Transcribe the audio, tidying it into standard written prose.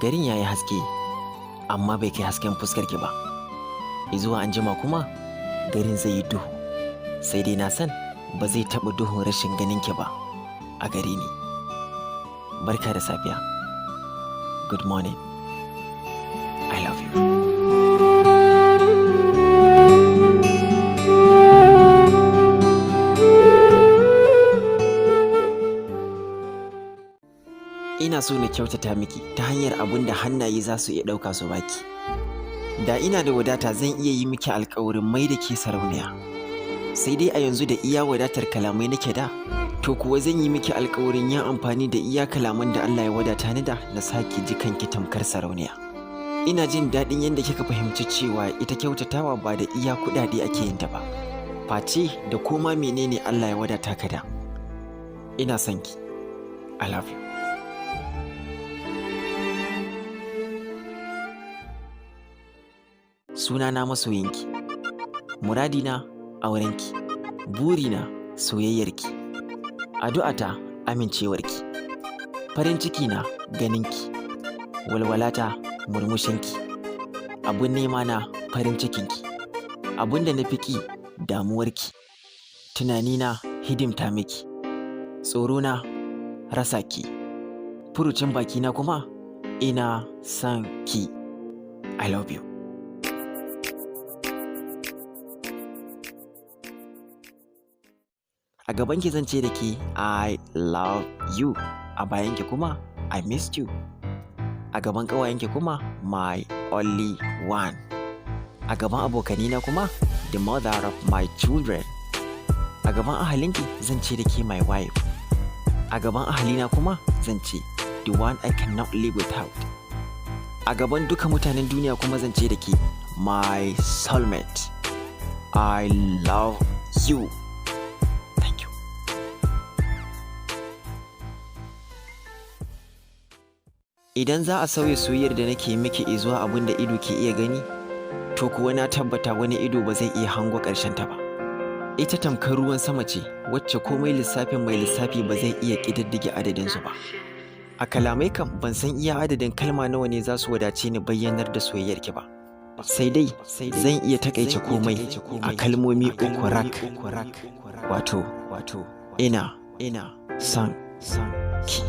Garin ya yi haske, amma bai kai hasken fuskarki ba. Zuwa anjima kuma garin zai yi duhu, sai dai na san ba zai taɓa duhun rashin ganinki ba a gare ni. Barka da safiya. Good morning. I love you. Ina so na kyautata miki ta hanyar abin da hannaye za su iya ɗauka su baki. Da ina da wadata, zan iya yi miki alkawarin mai da ke sarauniya. Sai dai a yanzu da iya wadatar kalamai nake da, to kuwa zan yi miki alkawarin yin amfani da iya kalaman da Allah ya wadata ni da na sake ji kanki tamkar sarauniya. Ina jin daɗin yadda kika fahimci cewa ita kyautatawa ba da iya kuɗaɗe ake yin ta ba, face da koma menene Allah ya wadata ka da. Ina son ki. I love you. Sunana masoyinki, muradina aurenki, burina soyayyarki, addu'ata amincewarki, farin ciki na ganinki, walwalata murmushinki, abun nema na farin cikinki, abun da na fi ƙi damuwarki, tunanina hidimta miki, tsorona rasa ki, furucin bakina kuma ina son ki. I love you. A gabanki zan ce da ke "I love you", a bayanki kuma "I missed you", a gaban ƙawayenki kuma "my only one", a gaban abokanina kuma "the mother of my children", a gaban ahalinki zan ce da ke "my wife", a gaban ahalina kuma zan ce "the one I cannot live without", a gaban duka mutanen duniya kuma zan ce da ke "my soulmate". I love you. Thank you. Idan za a sauya soyayyar da nake miki zuwa abin da ido ke iya gani, to kuwa na tabbata wani ido ba zai iya hango ƙarshen ta ba. Ita tamkar ruwan sama ce wacce komai lissafin mai lissafi ba zai iya ƙididdige adadinsu ba. A kalamai kam ban san iya adadin kalma nawa ne za su wadace ni bayyanar da soyayyarki ba. Sai dai zan iya taƙaice komai a kalmomi uku rak, wato ina son ki.